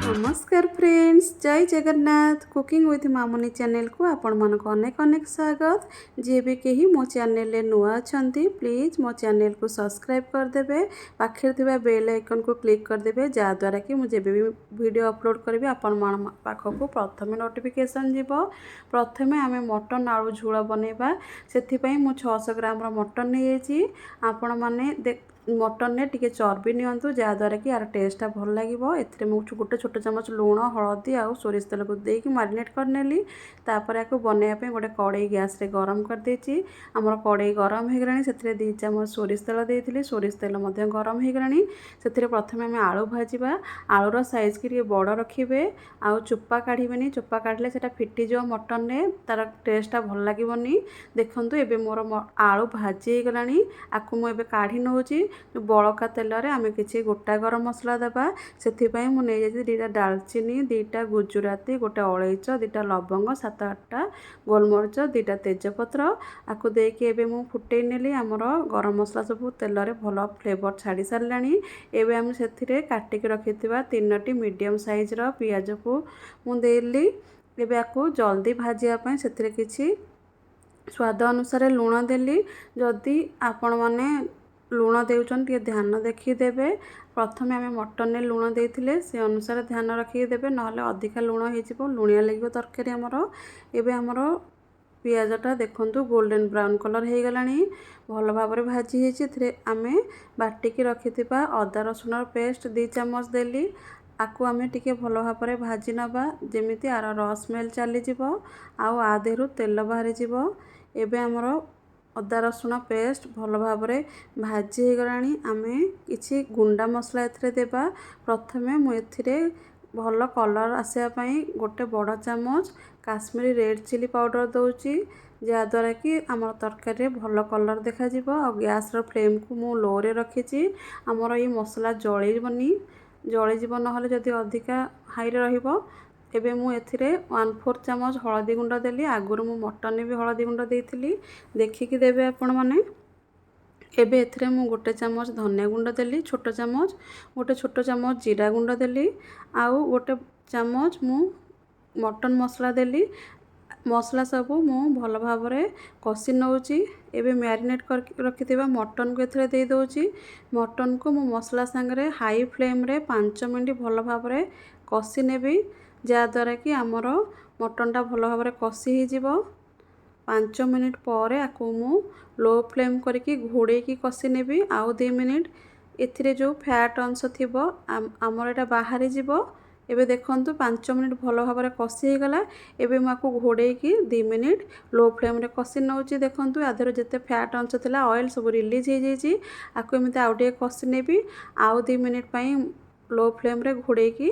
ନମସ୍କାର ଫ୍ରେଣ୍ଡସ୍, ଜୟ Jagannath. Cooking with Mamuni ଚ୍ୟାନେଲକୁ ଆପଣମାନଙ୍କୁ ଅନେକ ଅନେକ ସ୍ୱାଗତ। ଯିଏ ବି କେହି ମୋ ଚ୍ୟାନେଲରେ ନୂଆ ଅଛନ୍ତି, ପ୍ଲିଜ୍ ମୋ ଚ୍ୟାନେଲକୁ ସବସ୍କ୍ରାଇବ୍ କରିଦେବେ, ପାଖରେ ଥିବା ବେଲ୍ ଆଇକନ୍କୁ କ୍ଲିକ୍ କରିଦେବେ, ଯାହାଦ୍ୱାରା କି ମୁଁ ଯେବେ ବି ଭିଡ଼ିଓ ଅପଲୋଡ଼ କରିବି, ଆପଣମାନଙ୍କ ପାଖକୁ ପ୍ରଥମେ ନୋଟିଫିକେସନ୍ ଯିବ। ପ୍ରଥମେ ଆମେ ମଟନ୍ ଆଳୁ ଝୋଳ ବନେଇବା। ସେଥିପାଇଁ ମୁଁ 600 ଗ୍ରାମର ମଟନ୍ ନେଇଯାଇଛି। ଆପଣମାନେ ମଟନରେ ଟିକେ ଚର୍ବି ନିଅନ୍ତୁ, ଯାହାଦ୍ୱାରା କି ଆର ଟେଷ୍ଟଟା ଭଲ ଲାଗିବ। ଏଥିରେ ମୁଁ ଗୋଟେ ଛୋଟ ଚାମଚ ଲୁଣ, ହଳଦୀ ଆଉ ସୋରିଷ ତେଲକୁ ଦେଇକି ମ୍ୟାରିନେଟ୍ କରିନେଲି। ତାପରେ ଆକୁ ବନେଇବା ପାଇଁ ଗୋଟେ କଡ଼େଇ ଗ୍ୟାସ୍ରେ ଗରମ କରିଦେଇଛି। ଆମର କଡ଼େଇ ଗରମ ହେଇଗଲାଣି। ସେଥିରେ 2 ଚାମଚ ସୋରିଷ ତେଲ ଦେଇଥିଲି। ସୋରିଷ ତେଲ ମଧ୍ୟ ଗରମ ହେଇଗଲାଣି। ସେଥିରେ ପ୍ରଥମେ ଆମେ ଆଳୁ ଭାଜିବା। ଆଳୁର ସାଇଜ୍ କି ଟିକେ ବଡ଼ ରଖିବେ ଆଉ ଚୋପା କାଢ଼ିବେନି। ଚୋପା କାଢ଼ିଲେ ସେଇଟା ଫିଟିଯିବ ମଟନରେ, ତା'ର ଟେଷ୍ଟଟା ଭଲ ଲାଗିବନି। ଦେଖନ୍ତୁ, ଏବେ ମୋର ଆଳୁ ଭାଜି ହେଇଗଲାଣି। ଆକୁ ମୁଁ ଏବେ କାଢ଼ି ନେଉଛି। ବଳକା ତେଲରେ ଆମେ କିଛି ଗୋଟା ଗରମ ମସଲା ଦେବା। ସେଥିପାଇଁ ମୁଁ ନେଇଯାଇଛି ଦୁଇଟା ଡାଲଚିନି, ଦୁଇଟା ଗୁଜୁରାତି, ଗୋଟେ ଅଳେଇଚ, ଦୁଇଟା ଲବଙ୍ଗ, ସାତ ଆଠଟା ଗୋଲମରିଚ, ଦୁଇଟା ତେଜପତ୍ର। ଆକୁ ଦେଇକି ଏବେ ମୁଁ ଫୁଟେଇ ନେଲି। ଆମର ଗରମ ମସଲା ସବୁ ତେଲରେ ଭଲ ଫ୍ଲେଭର୍ ଛାଡ଼ି ସାରିଲାଣି। ଏବେ ଆମେ ସେଥିରେ କାଟିକି ରଖିଥିବା ତିନୋଟି ମିଡ଼ିୟମ୍ ସାଇଜ୍ର ପିଆଜକୁ ମୁଁ ଦେଲି। ଏବେ ଆକୁ ଜଲ୍ଦି ଭାଜିବା ପାଇଁ ସେଥିରେ କିଛି ସ୍ୱାଦ ଅନୁସାରେ ଲୁଣ ଦେଲି। ଯଦି ଆପଣମାନେ ଲୁଣ ଦେଉଛନ୍ତି, ଟିକେ ଧ୍ୟାନ ଦେଖିକି ଦେବେ। ପ୍ରଥମେ ଆମେ ମଟନରେ ଲୁଣ ଦେଇଥିଲେ, ସେ ଅନୁସାରେ ଧ୍ୟାନ ରଖିକି ଦେବେ, ନହେଲେ ଅଧିକା ଲୁଣ ହେଇଯିବ, ଲୁଣିଆ ଲାଗିବ ତରକାରୀ ଆମର। ଏବେ ଆମର ପିଆଜଟା ଦେଖନ୍ତୁ, ଗୋଲ୍ଡେନ୍ ବ୍ରାଉନ୍ କଲର୍ ହେଇଗଲାଣି, ଭଲ ଭାବରେ ଭାଜି ହେଇଛି। ଏଥିରେ ଆମେ ବାଟିକି ରଖିଥିବା ଅଦା ରସୁଣର ପେଷ୍ଟ 2 ଚାମଚ ଦେଲି। ଆକୁ ଆମେ ଟିକେ ଭଲ ଭାବରେ ଭାଜି ନେବା, ଯେମିତି ଆର ର ସ୍ମେଲ୍ ଚାଲିଯିବ ଆଉ ଆ ଦେହରୁ ତେଲ ବାହାରିଯିବ। ଏବେ ଆମର ଅଦା ରସୁଣ ପେଷ୍ଟ ଭଲ ଭାବରେ ଭାଜି ହେଇଗଲାଣି। ଆମେ କିଛି ଗୁଣ୍ଡା ମସଲା ଏଥିରେ ଦେବା। ପ୍ରଥମେ ମୁଁ ଏଥିରେ ଭଲ କଲର୍ ଆସିବା ପାଇଁ ଗୋଟେ ବଡ଼ ଚାମଚ କାଶ୍ମୀରୀ ରେଡ଼୍ ଚିଲି ପାଉଡ଼ର ଦେଉଛି, ଯାହାଦ୍ୱାରା କି ଆମର ତରକାରୀରେ ଭଲ କଲର୍ ଦେଖାଯିବ। ଆଉ ଗ୍ୟାସ୍ର ଫ୍ଲେମ୍କୁ ମୁଁ ଲୋରେ ରଖିଛି। ଆମର ଏଇ ମସଲା ଜଳିବନି, ଜଳିଯିବ ନହେଲେ ଯଦି ଅଧିକା ହାଇରେ ରହିବ। ଏବେ ମୁଁ ଏଥିରେ 1/4 ଚାମଚ ହଳଦୀ ଗୁଣ୍ଡ ଦେଲି। ଆଗରୁ ମୁଁ ମଟନରେ ବି ହଳଦୀ ଗୁଣ୍ଡ ଦେଇଥିଲି, ଦେଖିକି ଦେବେ ଆପଣମାନେ। ଏବେ ଏଥିରେ ମୁଁ ଗୋଟେ ଚାମଚ ଧନିଆ ଗୁଣ୍ଡ ଦେଲି, ଛୋଟ ଚାମଚ। ଗୋଟେ ଛୋଟ ଚାମଚ ଜିରା ଗୁଣ୍ଡ ଦେଲି ଆଉ ଗୋଟେ ଚାମଚ ମୁଁ ମଟନ୍ ମସଲା ଦେଲି। ମସଲା ସବୁ ମୁଁ ଭଲ ଭାବରେ କଷି ନେଉଛି। ଏବେ ମ୍ୟାରିନେଟ୍ କରିକି ରଖିଥିବା ମଟନ୍କୁ ଏଥିରେ ଦେଇଦେଉଛି। ମଟନ୍କୁ ମୁଁ ମସଲା ସାଙ୍ଗରେ ହାଇ ଫ୍ଲେମ୍ରେ 5 ମିନିଟ୍ ଭଲ ଭାବରେ କଷି ନେବି, ଯାହାଦ୍ୱାରା କି ଆମର ମଟନ୍ଟା ଭଲ ଭାବରେ କଷି ହେଇଯିବ। 5 ମିନିଟ୍ ପରେ ଆକୁ ମୁଁ ଲୋ ଫ୍ଲେମ୍ କରିକି ଘୋଡ଼େଇକି କଷି ନେବି ଆଉ 2 ମିନିଟ୍। ଏଥିରେ ଯେଉଁ ଫ୍ୟାଟ୍ ଅଂଶ ଥିବ, ଆମର ଏଇଟା ବାହାରିଯିବ। ଏବେ ଦେଖନ୍ତୁ, 5 ମିନିଟ୍ ଭଲ ଭାବରେ କଷି ହେଇଗଲା। ଏବେ ମୁଁ ଆକୁ ଘୋଡ଼େଇକି 2 ମିନିଟ୍ ଲୋ ଫ୍ଲେମ୍ରେ କଷି ନେଉଛି। ଦେଖନ୍ତୁ, ଆ ଦେହରେ ଯେତେ ଫ୍ୟାଟ୍ ଅଂଶ ଥିଲା, ଅଏଲ୍ ସବୁ ରିଲିଜ୍ ହେଇଯାଇଛି। ଆକୁ ଏମିତି ଆଉ ଟିକେ କଷି ନେବି। ଆଉ 2 ମିନିଟ୍ ପାଇଁ ଲୋ ଫ୍ଲେମ୍ରେ ଘୋଡ଼େଇକି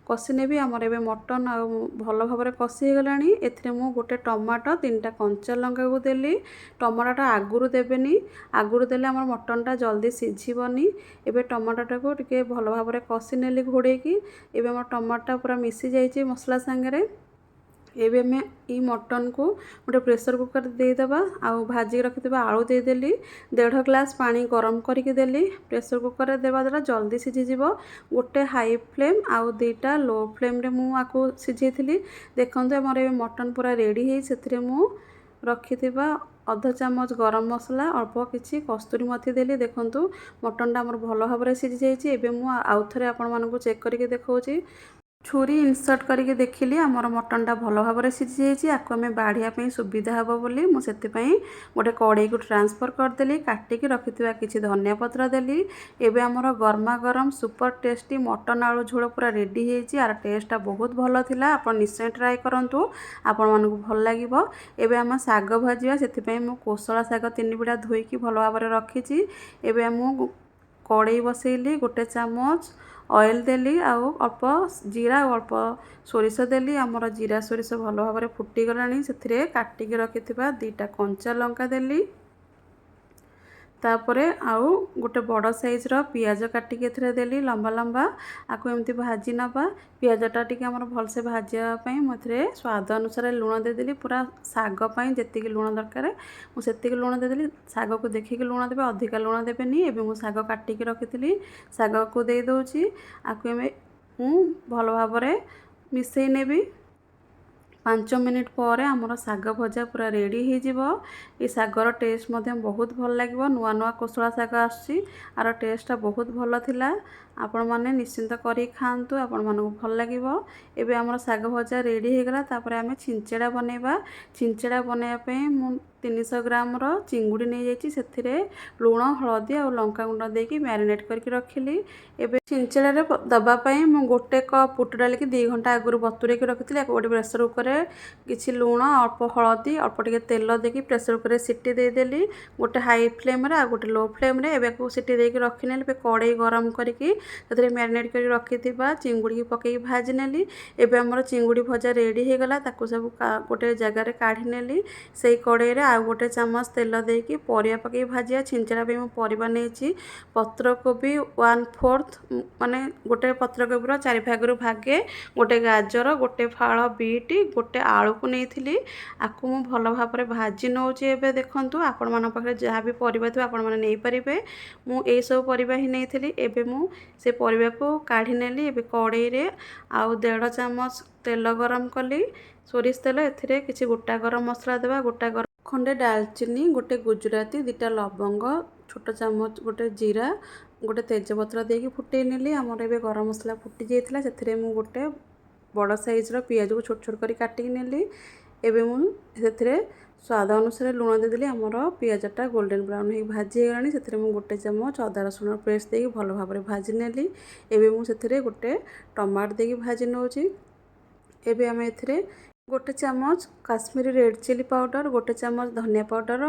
କଷି ନେବି। ଆମର ଏବେ ମଟନ୍ ଆଉ ଭଲ ଭାବରେ କଷି ହେଇଗଲାଣି। ଏଥିରେ ମୁଁ ଗୋଟେ ଟମାଟୋ, ତିନିଟା କଞ୍ଚା ଲଙ୍କାକୁ ଦେଲି। ଟମାଟୋଟା ଆଗରୁ ଦେବେନି, ଆଗରୁ ଦେଲେ ଆମର ମଟନ୍ଟା ଜଲ୍ଦି ସିଝିବନି। ଏବେ ଟମାଟୋଟାକୁ ଟିକେ ଭଲ ଭାବରେ କଷି ନେଲି ଘୋଡ଼େଇକି। ଏବେ ଆମର ଟମାଟୋଟା ପୁରା ମିଶି ଯାଇଛି ମସଲା ସାଙ୍ଗରେ। ଏବେ ଆମେ ଏଇ ମଟନ୍କୁ ଗୋଟେ ପ୍ରେସର୍ କୁକର୍ ଦେଇଦେବା ଆଉ ଭାଜିକି ରଖିଥିବା ଆଳୁ ଦେଇଦେଲି। ଦେଢ଼ ଗ୍ଲାସ୍ ପାଣି ଗରମ କରିକି ଦେଲି। ପ୍ରେସର୍ କୁକର୍ରେ ଦେବା ଦ୍ୱାରା ଜଲ୍ଦି ସିଝିଯିବ। ଗୋଟେ ହାଇ ଫ୍ଲେମ୍ ଆଉ ଦୁଇଟା ଲୋ ଫ୍ଲେମ୍ରେ ମୁଁ ଆକୁ ସିଝେଇଥିଲି। ଦେଖନ୍ତୁ, ଆମର ଏବେ ମଟନ୍ ପୁରା ରେଡ଼ି ହେଇ ସେଥିରେ ମୁଁ ରଖିଥିବା ଅଧ ଚାମଚ ଗରମ ମସଲା, ଅଳ୍ପ କିଛି କସ୍ତୁରୀ ମେଥି ଦେଲି। ଦେଖନ୍ତୁ, ମଟନ୍ଟା ଆମର ଭଲ ଭାବରେ ସିଝି ଯାଇଛି। ଏବେ ମୁଁ ଆଉ ଥରେ ଆପଣମାନଙ୍କୁ ଚେକ୍ କରିକି ଦେଖାଉଛି। ଛୁରୀ ଇନସର୍ଟ କରିକି ଦେଖିଲି, ଆମର ମଟନ୍ଟା ଭଲ ଭାବରେ ସିଝି ଯାଇଛି। ଆକୁ ଆମେ ବାଢ଼ିବା ପାଇଁ ସୁବିଧା ହେବ ବୋଲି ମୁଁ ସେଥିପାଇଁ ଗୋଟେ କଡ଼େଇକୁ ଟ୍ରାନ୍ସଫର୍ କରିଦେଲି। କାଟିକି ରଖିଥିବା କିଛି ଧନିଆ ପତ୍ର ଦେଲି। ଏବେ ଆମର ଗରମା ଗରମ ସୁପର ଟେଷ୍ଟି ମଟନ୍ ଆଳୁ ଝୋଳ ପୁରା ରେଡ଼ି ହେଇଛି। ଆର ଟେଷ୍ଟଟା ବହୁତ ଭଲ ଥିଲା। ଆପଣ ନିଶ୍ଚୟ ଟ୍ରାଏ କରନ୍ତୁ, ଆପଣମାନଙ୍କୁ ଭଲ ଲାଗିବ। ଏବେ ଆମ ଶାଗ ଭାଜିବା। ସେଥିପାଇଁ ମୁଁ କୋଶଳା ଶାଗ ତିନି ବିଡ଼ା ଧୋଇକି ଭଲ ଭାବରେ ରଖିଛି। ଏବେ ମୁଁ କଡ଼େଇ ବସେଇଲି, ଗୋଟେ ଚାମଚ ଅଏଲ୍ ଦେଲି ଆଉ ଅଳ୍ପ ଜିରା ଆଉ ଅଳ୍ପ ସୋରିଷ ଦେଲି। ଆମର ଜିରା ସୋରିଷ ଭଲ ଭାବରେ ଫୁଟିଗଲାଣି। ସେଥିରେ କାଟିକି ରଖିଥିବା 2ଟା କଞ୍ଚା ଲଙ୍କା ଦେଲି। ତାପରେ ଆଉ ଗୋଟେ ବଡ଼ ସାଇଜ୍ର ପିଆଜ କାଟିକି ଏଥିରେ ଦେଲି ଲମ୍ବା ଲମ୍ବା। ଆକୁ ଏମିତି ଭାଜି ନେବା। ପିଆଜଟା ଟିକେ ଆମର ଭଲସେ ଭାଜି ହେବା ପାଇଁ ମୁଁ ଏଥିରେ ସ୍ୱାଦ ଅନୁସାରେ ଲୁଣ ଦେଇଦେଲି। ପୁରା ଶାଗ ପାଇଁ ଯେତିକି ଲୁଣ ଦରକାର, ମୁଁ ସେତିକି ଲୁଣ ଦେଇଦେଲି। ଶାଗକୁ ଦେଖିକି ଲୁଣ ଦେବେ, ଅଧିକା ଲୁଣ ଦେବେନି। ଏବେ ମୁଁ ଶାଗ କାଟିକି ରଖିଥିଲି, ଶାଗକୁ ଦେଇଦେଉଛି। ଆକୁ ଏବେ ମୁଁ ଭଲ ଭାବରେ ମିଶାଇ ନେବି। 5 ମିନିଟ୍ ପରେ ଆମର ଶାଗ ଭଜା ପୁରା ରେଡ଼ି ହେଇଯିବ। ଏ ଶାଗର ଟେଷ୍ଟ ମଧ୍ୟ ବହୁତ ଭଲ ଲାଗିବ। ନୂଆ ନୂଆ କୋଶଳା ଶାଗ ଆସୁଛି, ଆର ଟେଷ୍ଟଟା ବହୁତ ଭଲ ଥିଲା। ଆପଣମାନେ ନିଶ୍ଚିନ୍ତ କରିକି ଖାଆନ୍ତୁ, ଆପଣମାନଙ୍କୁ ଭଲ ଲାଗିବ। ଏବେ ଆମର ଶାଗ ଭଜା ରେଡ଼ି ହେଇଗଲା। ତାପରେ ଆମେ ଛିଞ୍ଚେଡ଼ା ବନେଇବା। ଛିଞ୍ଚେଡ଼ା ବନେଇବା ପାଇଁ ମୁଁ 300 ଗ୍ରାମର ଚିଙ୍ଗୁଡ଼ି ନେଇଯାଇଛି। ସେଥିରେ ଲୁଣ, ହଳଦୀ ଆଉ ଲଙ୍କା ଗୁଣ୍ଡ ଦେଇକି ମ୍ୟାରିନେଟ୍ କରିକି ରଖିଲି। ଏବେ ଛିଞ୍ଚେଡ଼ାରେ ଦେବା ପାଇଁ ମୁଁ ଗୋଟେ କପ୍ ବୁଟ ଡାଲିକି 2 ଘଣ୍ଟା ଆଗରୁ ବତୁରେଇକି ରଖିଥିଲି। ଆକୁ ଗୋଟେ ପ୍ରେସର୍ କୁକର୍ରେ କିଛି ଲୁଣ, ଅଳ୍ପ ହଳଦୀ, ଅଳ୍ପ ଟିକେ ତେଲ ଦେଇକି ପ୍ରେସର୍ କୁକର୍ରେ ସିଟି ଦେଇଦେଲି, ଗୋଟେ ହାଇ ଫ୍ଲେମ୍ରେ ଆଉ ଗୋଟେ ଲୋ ଫ୍ଲେମ୍ରେ। ଏବେ ଆକୁ ସିଟି ଦେଇକି ରଖିନେଲି। ଏବେ କଡ଼େଇ ଗରମ କରିକି ସେଥିରେ ମ୍ୟାରିନେଟ୍ କରି ରଖିଥିବା ଚିଙ୍ଗୁଡ଼ିକି ପକାଇକି ଭାଜି ନେଲି। ଏବେ ଆମର ଚିଙ୍ଗୁଡ଼ି ଭଜା ରେଡ଼ି ହେଇଗଲା। ତାକୁ ସବୁ ଗୋଟେ ଜାଗାରେ କାଢ଼ି ନେଲି। ସେଇ କଡ଼େଇରେ ଆଉ ଗୋଟେ ଚାମଚ ତେଲ ଦେଇକି ପରିବା ପକାଇକି ଭାଜିବା। ଛିଞ୍ଚଡ଼ା ପାଇଁ ମୁଁ ପରିବା ନେଇଛି ପତ୍ରକୋବି 1/4, ମାନେ ଗୋଟେ ପତ୍ରକୋବିର ଚାରି ଭାଗରୁ ଭାଗେ, ଗୋଟେ ଗାଜର, ଗୋଟେ ଫାଳ ବିଟ୍, ଗୋଟେ ଆଳୁକୁ ନେଇଥିଲି। ଆକୁ ମୁଁ ଭଲ ଭାବରେ ଭାଜି ନେଉଛି। ଏବେ ଦେଖନ୍ତୁ, ଆପଣମାନଙ୍କ ପାଖରେ ଯାହା ବି ପରିବା ଥିବ, ଆପଣମାନେ ନେଇପାରିବେ। ମୁଁ ଏଇସବୁ ପରିବା ହିଁ ନେଇଥିଲି। ଏବେ ମୁଁ ସେ ପରିବାକୁ କାଢ଼ି ନେଲି। ଏବେ କଡ଼େଇରେ ଆଉ ଦେଢ଼ ଚାମଚ ତେଲ ଗରମ କଲି, ସୋରିଷ ତେଲ। ଏଥିରେ କିଛି ଗୋଟା ଗରମ ମସଲା ଦେବା। ଗୋଟା ଗରମ ଖଣ୍ଡେ ଡାଲଚିନି, ଗୋଟେ ଗୁଜୁରାତି, 2ଟା ଲବଙ୍ଗ, ଛୋଟ ଚାମଚ ଗୋଟେ ଜିରା, ଗୋଟେ ତେଜପତ୍ର ଦେଇକି ଫୁଟେଇ ନେଲି। ଆମର ଏବେ ଗରମ ମସଲା ଫୁଟି ଯାଇଥିଲା। ସେଥିରେ ମୁଁ ଗୋଟେ ବଡ଼ ସାଇଜ୍ର ପିଆଜକୁ ଛୋଟ ଛୋଟ କରି କାଟିକି ନେଲି। ଏବେ ମୁଁ ସେଥିରେ ସ୍ୱାଦ ଅନୁସାରେ ଲୁଣ ଦେଇଦେଲି। ଆମର ପିଆଜଟା ଗୋଲ୍ଡେନ୍ ବ୍ରାଉନ୍ ହେଇକି ଭାଜି ହେଇଗଲାଣି। ସେଥିରେ ମୁଁ ଗୋଟେ ଚାମଚ ଅଦା ରସୁଣ ପେଷ୍ଟ ଦେଇକି ଭଲ ଭାବରେ ଭାଜି ନେଲି। ଏବେ ମୁଁ ସେଥିରେ ଗୋଟେ ଟମାଟୋ ଦେଇକି ଭାଜି ନେଉଛି। ଏବେ ଆମେ ଏଥିରେ ଗୋଟେ ଚାମଚ କାଶ୍ମୀରୀ ରେଡ଼୍ ଚିଲି ପାଉଡ଼ର, ଗୋଟେ ଚାମଚ ଧନିଆ ପାଉଡ଼ର,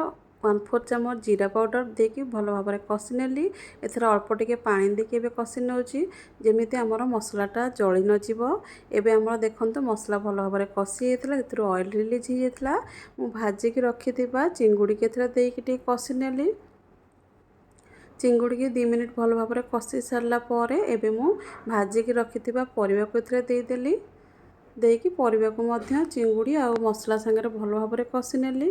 1/4 ଚାମଚ ଜିରା ପାଉଡ଼ର ଦେଇକି ଭଲ ଭାବରେ କଷି ନେଲି। ଏଥିରେ ଅଳ୍ପ ଟିକେ ପାଣି ଦେଇକି ଏବେ କଷି ନେଉଛି, ଯେମିତି ଆମର ମସଲାଟା ଜଳି ନଯିବ। ଏବେ ଆମର ଦେଖନ୍ତୁ, ମସଲା ଭଲ ଭାବରେ କଷି ହେଇଥିଲା, ସେଥିରୁ ଅଏଲ୍ ରିଲିଜ୍ ହେଇଯାଇଥିଲା। ମୁଁ ଭାଜିକି ରଖିଥିବା ଚିଙ୍ଗୁଡ଼ିକି ଏଥିରେ ଦେଇକି ଟିକେ କଷି ନେଲି। ଚିଙ୍ଗୁଡ଼ିକି 2 ମିନିଟ୍ ଭଲ ଭାବରେ କଷି ସାରିଲା ପରେ ଏବେ ମୁଁ ଭାଜିକି ରଖିଥିବା ପରିବାକୁ ଏଥିରେ ଦେଇଦେଲି। ଦେଇକି ପରିବାକୁ ମଧ୍ୟ ଚିଙ୍ଗୁଡ଼ି ଆଉ ମସଲା ସାଙ୍ଗରେ ଭଲ ଭାବରେ କଷି ନେଲି।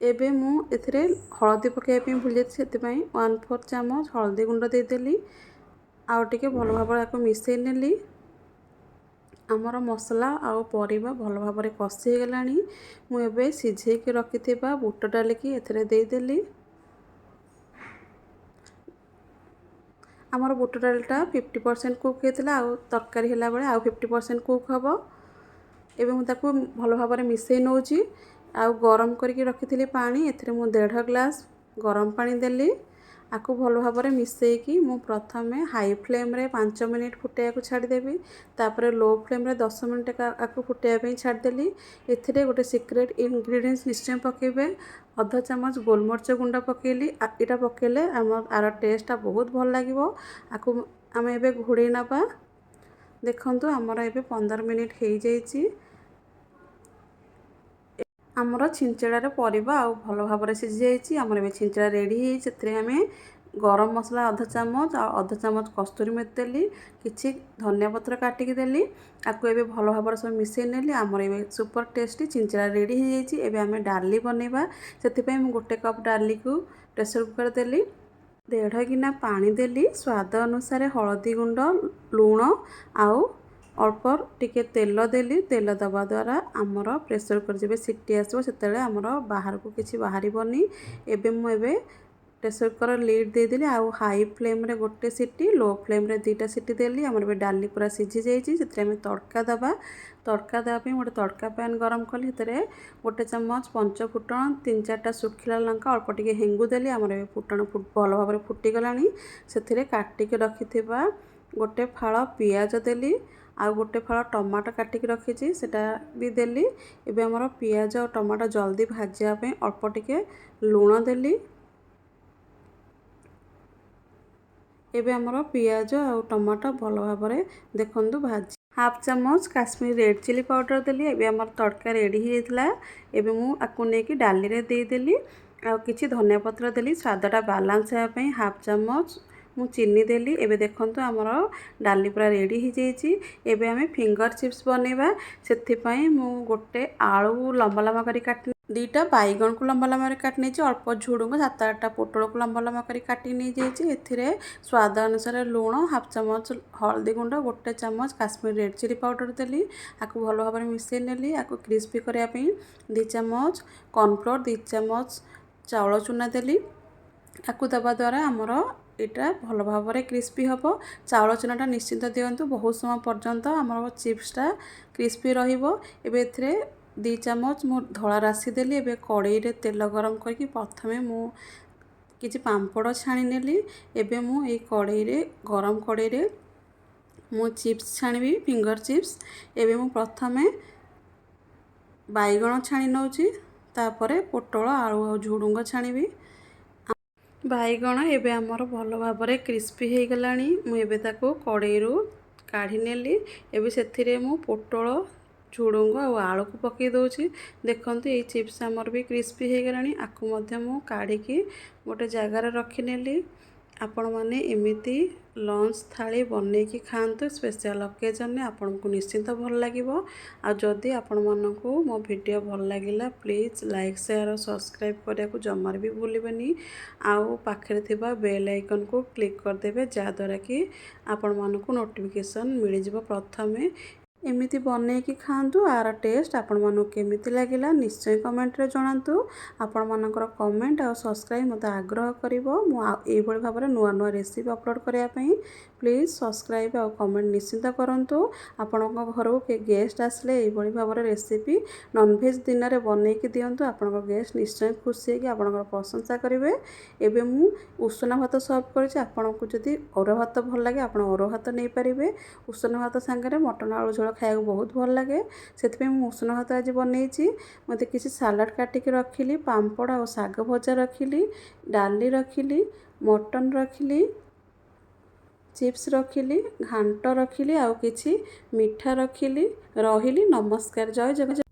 ଏବେ ମୁଁ ଏଥିରେ ହଳଦୀ ପକାଇବା ପାଇଁ ଭୁଲି ଯାଇଥିଲି, ସେଥିପାଇଁ 1/4 ଚାମଚ ହଳଦୀ ଗୁଣ୍ଡ ଦେଇଦେଲି। ଆଉ ଟିକେ ଭଲ ଭାବରେ ତାକୁ ମିଶାଇ ନେଲି। ଆମର ମସଲା ଆଉ ପରିବା ଭଲ ଭାବରେ କଷି ହେଇଗଲାଣି। ମୁଁ ଏବେ ସିଝେଇକି ରଖିଥିବା ବୁଟ ଡାଲିକି ଏଥିରେ ଦେଇଦେଲି। ଆମର ବୁଟ ଡାଲିଟା 50% କୁକ୍ ହେଇଥିଲା, ଆଉ ତରକାରୀ ହେଲା ବେଳେ ଆଉ 50% କୁକ୍ ହେବ। ଏବେ ମୁଁ ତାକୁ ଭଲ ଭାବରେ ମିଶାଇ ନେଉଛି। ଆଉ ଗରମ କରିକି ରଖିଥିଲି ପାଣି, ଏଥିରେ ମୁଁ ଦେଢ଼ ଗ୍ଲାସ୍ ଗରମ ପାଣି ଦେଲି। ଆକୁ ଭଲ ଭାବରେ ମିଶାଇକି ମୁଁ ପ୍ରଥମେ ହାଇ ଫ୍ଲେମ୍ରେ 5 ମିନିଟ୍ ଫୁଟାଇବାକୁ ଛାଡ଼ିଦେବି। ତାପରେ ଲୋ ଫ୍ଲେମ୍ରେ 10 ମିନିଟ୍ ଆକୁ ଫୁଟାଇବା ପାଇଁ ଛାଡ଼ିଦେଲି। ଏଥିରେ ଗୋଟେ ସିକ୍ରେଟ୍ ଇନଗ୍ରିଡ଼ିଏଣ୍ଟସ୍ ନିଶ୍ଚୟ ପକାଇବେ। ଅଧ ଚାମଚ ଗୋଲମରିଚ ଗୁଣ୍ଡ ପକାଇଲି। ଏଇଟା ପକାଇଲେ ଆମ ଆର ଟେଷ୍ଟଟା ବହୁତ ଭଲ ଲାଗିବ। ଆକୁ ଆମେ ଏବେ ଘୋଡ଼େଇ ନେବା। ଦେଖନ୍ତୁ, ଆମର ଏବେ 15 ମିନିଟ୍ ହେଇଯାଇଛି। ଆମର ଛିଞ୍ଚଡ଼ାରେ ପରିବା ଆଉ ଭଲ ଭାବରେ ସିଝିଯାଇଛି। ଆମର ଏବେ ଛିଞ୍ଚଡ଼ା ରେଡ଼ି ହେଇଯାଇଛି। ସେଥିରେ ଆମେ ଗରମ ମସଲା ଅଧ ଚାମଚ ଆଉ ଅଧ ଚାମଚ କସ୍ତୁରୀ ମେଥି ଦେଲି, କିଛି ଧନିଆ ପତ୍ର କାଟିକି ଦେଲି। ଆକୁ ଏବେ ଭଲ ଭାବରେ ସବୁ ମିଶାଇ ନେଲି। ଆମର ଏବେ ସୁପର ଟେଷ୍ଟି ଛିଞ୍ଚଡ଼ା ରେଡ଼ି ହେଇଯାଇଛି। ଏବେ ଆମେ ଡାଲି ବନେଇବା। ସେଥିପାଇଁ ମୁଁ ଗୋଟେ କପ୍ ଡାଲିକୁ ପ୍ରେସର୍ କୁକର୍ ଦେଲି, ଦେଢ଼ ଗିନା ପାଣି ଦେଲି, ସ୍ୱାଦ ଅନୁସାରେ ହଳଦୀ ଗୁଣ୍ଡ, ଲୁଣ ଆଉ ଅଳ୍ପ ଟିକେ ତେଲ ଦେଲି। ତେଲ ଦେବା ଦ୍ୱାରା ଆମର ପ୍ରେସର୍ କୁକର୍ ଯେବେ ସିଟି ଆସିବ, ସେତେବେଳେ ଆମର ବାହାରକୁ କିଛି ବାହାରିବନି। ଏବେ ମୁଁ ଏବେ ପ୍ରେସର୍ କୁକର୍ ଲିଡ୍ ଦେଇଦେଲି ଆଉ ହାଇ ଫ୍ଲେମ୍ରେ ଗୋଟେ ସିଟି, ଲୋ ଫ୍ଲେମ୍ରେ 2ଟା ସିଟି ଦେଲି। ଆମର ଏବେ ଡାଲି ପୁରା ସିଝି ଯାଇଛି। ସେଥିରେ ଆମେ ତଡ଼କା ଦେବା। ତଡ଼କା ଦେବା ପାଇଁ ଗୋଟେ ତଡ଼କା ପ୍ୟାନ୍ ଗରମ କଲି। ସେଥିରେ 1 ଚାମଚ ପଞ୍ଚ ଫୁଟଣ, ତିନି ଚାରିଟା ଶୁଖିଲା ଲଙ୍କା, ଅଳ୍ପ ଟିକେ ହେଙ୍ଗୁ ଦେଲି। ଆମର ଏବେ ଫୁଟଣ ଭଲ ଭାବରେ ଫୁଟିଗଲାଣି। ସେଥିରେ କାଟିକି ରଖିଥିବା ଗୋଟେ ଫାଳ ପିଆଜ ଦେଲି ଆଉ ଗୋଟେ ଫାଳ ଟମାଟୋ କାଟିକି ରଖିଛି, ସେଟା ବି ଦେଲି। ଏବେ ଆମର ପିଆଜ ଆଉ ଟମାଟୋ ଜଲ୍ଦି ଭାଜିବା ପାଇଁ ଅଳ୍ପ ଟିକେ ଲୁଣ ଦେଲି। ଏବେ ଆମର ପିଆଜ ଆଉ ଟମାଟୋ ଭଲ ଭାବରେ ଦେଖନ୍ତୁ ଭାଜି, ହାଫ୍ ଚାମଚ କାଶ୍ମୀର ରେଡ଼୍ ଚିଲି ପାଉଡ଼ର ଦେଲି। ଏବେ ଆମର ତଡ଼କା ରେଡ଼ି ହେଇଯାଇଥିଲା। ଏବେ ମୁଁ ଆକୁ ନେଇକି ଡାଲିରେ ଦେଇଦେଲି ଆଉ କିଛି ଧନିଆ ପତ୍ର ଦେଲି। ସ୍ୱାଦଟା ବାଲାନ୍ସ ହେବା ପାଇଁ ହାଫ୍ ଚାମଚ ମୁଁ ଚିନି ଦେଲି। ଏବେ ଦେଖନ୍ତୁ, ଆମର ଡାଲି ପୁରା ରେଡ଼ି ହେଇଯାଇଛି। ଏବେ ଆମେ ଫିଙ୍ଗର ଚିପ୍ସ ବନେଇବା। ସେଥିପାଇଁ ମୁଁ ଗୋଟେ ଆଳୁ ଲମ୍ବା ଲମ୍ବା କରି କାଟି, 2ଟା ବାଇଗଣକୁ ଲମ୍ବା ଲମ୍ବା କରି କାଟି ନେଇଛି, ଅଳ୍ପ ଝୁଡ଼ୁଙ୍ଗ, ସାତ ଆଠଟା ପୋଟଳକୁ ଲମ୍ବା ଲମ୍ବା କରି କାଟି ନେଇଯାଇଛି। ଏଥିରେ ସ୍ୱାଦ ଅନୁସାରେ ଲୁଣ, ହାଫ୍ ଚାମଚ ହଳଦୀ ଗୁଣ୍ଡ, 1 ଚାମଚ କାଶ୍ମୀର ରେଡ଼୍ ଚିଲି ପାଉଡ଼ର ଦେଲି। ଆକୁ ଭଲ ଭାବରେ ମିଶାଇ ନେଲି। ଆକୁ କ୍ରିସ୍ପି କରିବା ପାଇଁ 2 ଚାମଚ କର୍ଣ୍ଣଫ୍ଲୋର୍, 2 ଚାମଚ ଚାଉଳ ଚୁନା ଦେଲି। ଆକୁ ଦେବା ଦ୍ୱାରା ଆମର ଏଇଟା ଭଲ ଭାବରେ କ୍ରିସ୍ପି ହେବ। ଚାଉଳ ଚୁନାଟା ନିଶ୍ଚିନ୍ତ ଦିଅନ୍ତୁ, ବହୁତ ସମୟ ପର୍ଯ୍ୟନ୍ତ ଆମର ଚିପ୍ସଟା କ୍ରିସ୍ପି ରହିବ। ଏବେ ଏଥିରେ 2 ଚାମଚ ମୁଁ ଧଳା ରାଶି ଦେଲି। ଏବେ କଡ଼େଇରେ ତେଲ ଗରମ କରିକି ପ୍ରଥମେ ମୁଁ କିଛି ପାମ୍ପଡ଼ ଛାଣି ନେଲି। ଏବେ ମୁଁ ଏଇ କଡ଼େଇରେ, ଗରମ କଡ଼େଇରେ ମୁଁ ଚିପ୍ସ ଛାଣିବି, ଫିଙ୍ଗର ଚିପ୍ସ। ଏବେ ମୁଁ ପ୍ରଥମେ ବାଇଗଣ ଛାଣି ନେଉଛି, ତାପରେ ପୋଟଳ, ଆଳୁ ଆଉ ଝୁଡ଼ୁଙ୍ଗ ଛାଣିବି। ବାଇଗଣ ଏବେ ଆମର ଭଲ ଭାବରେ କ୍ରିସ୍ପି ହେଇଗଲାଣି। ମୁଁ ଏବେ ତାକୁ କଡ଼େଇରୁ କାଢ଼ି ନେଲି। ଏବେ ସେଥିରେ ମୁଁ ପୋଟଳ, ଝୁଡ଼ୁଙ୍ଗ ଆଉ ଆଳୁକୁ ପକାଇ ଦେଉଛି। ଦେଖନ୍ତୁ, ଏଇ ଚିପ୍ସ ଆମର ବି କ୍ରିସ୍ପି ହେଇଗଲାଣି। ଆକୁ ମଧ୍ୟ ମୁଁ କାଢ଼ିକି ଗୋଟେ ଜାଗାରେ ରଖିନେଲି। ଆପଣମାନେ ଏମିତି ଲଞ୍ଚ ଥାଳି ବନେଇକି ଖାଆନ୍ତୁ ସ୍ପେଶିଆଲ୍ ଅକେଜନ୍ରେ, ଆପଣଙ୍କୁ ନିଶ୍ଚିନ୍ତ ଭଲ ଲାଗିବ। ଆଉ ଯଦି ଆପଣମାନଙ୍କୁ ମୋ ଭିଡ଼ିଓ ଭଲ ଲାଗିଲା, ପ୍ଲିଜ୍ ଲାଇକ୍, ସେୟାର ଆଉ ସବସ୍କ୍ରାଇବ୍ କରିବାକୁ ଜମାରେ ବି ଭୁଲିବେନି। ଆଉ ପାଖରେ ଥିବା ବେଲ୍ ଆଇକନ୍କୁ କ୍ଲିକ୍ କରିଦେବେ, ଯାହାଦ୍ୱାରା କି ଆପଣମାନଙ୍କୁ ନୋଟିଫିକେସନ୍ ମିଳିଯିବ ପ୍ରଥମେ। ଏମିତି ବନେଇକି ଖାଆନ୍ତୁ। ଆର ଟେଷ୍ଟ ଆପଣମାନଙ୍କୁ କେମିତି ଲାଗିଲା, ନିଶ୍ଚୟ କମେଣ୍ଟରେ ଜଣାନ୍ତୁ। ଆପଣମାନଙ୍କର କମେଣ୍ଟ ଆଉ ସବସ୍କ୍ରାଇବ୍ ମୋତେ ଆଗ୍ରହ କରିବ ମୁଁ ଆଉ ଏଇଭଳି ଭାବରେ ନୂଆ ନୂଆ ରେସିପି ଅପଲୋଡ଼ କରିବା ପାଇଁ। ପ୍ଲିଜ୍ ସବସ୍କ୍ରାଇବ୍ ଆଉ କମେଣ୍ଟ ନିଶ୍ଚିନ୍ତ କରନ୍ତୁ। ଆପଣଙ୍କ ଘରକୁ କିଏ ଗେଷ୍ଟ ଆସିଲେ ଏଇଭଳି ଭାବରେ ରେସିପି ନନଭେଜ୍ ଦିନରେ ବନେଇକି ଦିଅନ୍ତୁ। ଆପଣଙ୍କ ଗେଷ୍ଟ ନିଶ୍ଚୟ ଖୁସି ହେଇକି ଆପଣଙ୍କର ପ୍ରଶଂସା କରିବେ। ଏବେ ମୁଁ ଉଷୁନା ଭାତ ସର୍ଭ କରିଛି। ଆପଣଙ୍କୁ ଯଦି ଅରୁଆ ଭାତ ଭଲ ଲାଗେ, ଆପଣ ଅରୁଆ ଭାତ ନେଇପାରିବେ। ଉଷୁନା ଭାତ ସାଙ୍ଗରେ ମଟନ୍ ଆଳୁ ଝୋଳ ଖାଇବାକୁ ବହୁତ ଭଲ ଲାଗେ। ସେଥିପାଇଁ ମୁଁ ଉଷୁନା ଭାତ ଆଜି ବନେଇଛି। ମୋତେ କିଛି ସାଲାଡ଼ କାଟିକି ରଖିଲି, ପାମ୍ପଡ଼ ଆଉ ଶାଗ ଭଜା ରଖିଲି, ଡାଲି ରଖିଲି, ମଟନ୍ ରଖିଲି, ଚିପ୍ସ ରଖିଲି, ଘାଣ୍ଟ ରଖିଲି ଆଉ କିଛି ମିଠା ରଖିଲି। ରହିଲି, ନମସ୍କାର, ଜୟ ଜଗନ୍ନାଥ।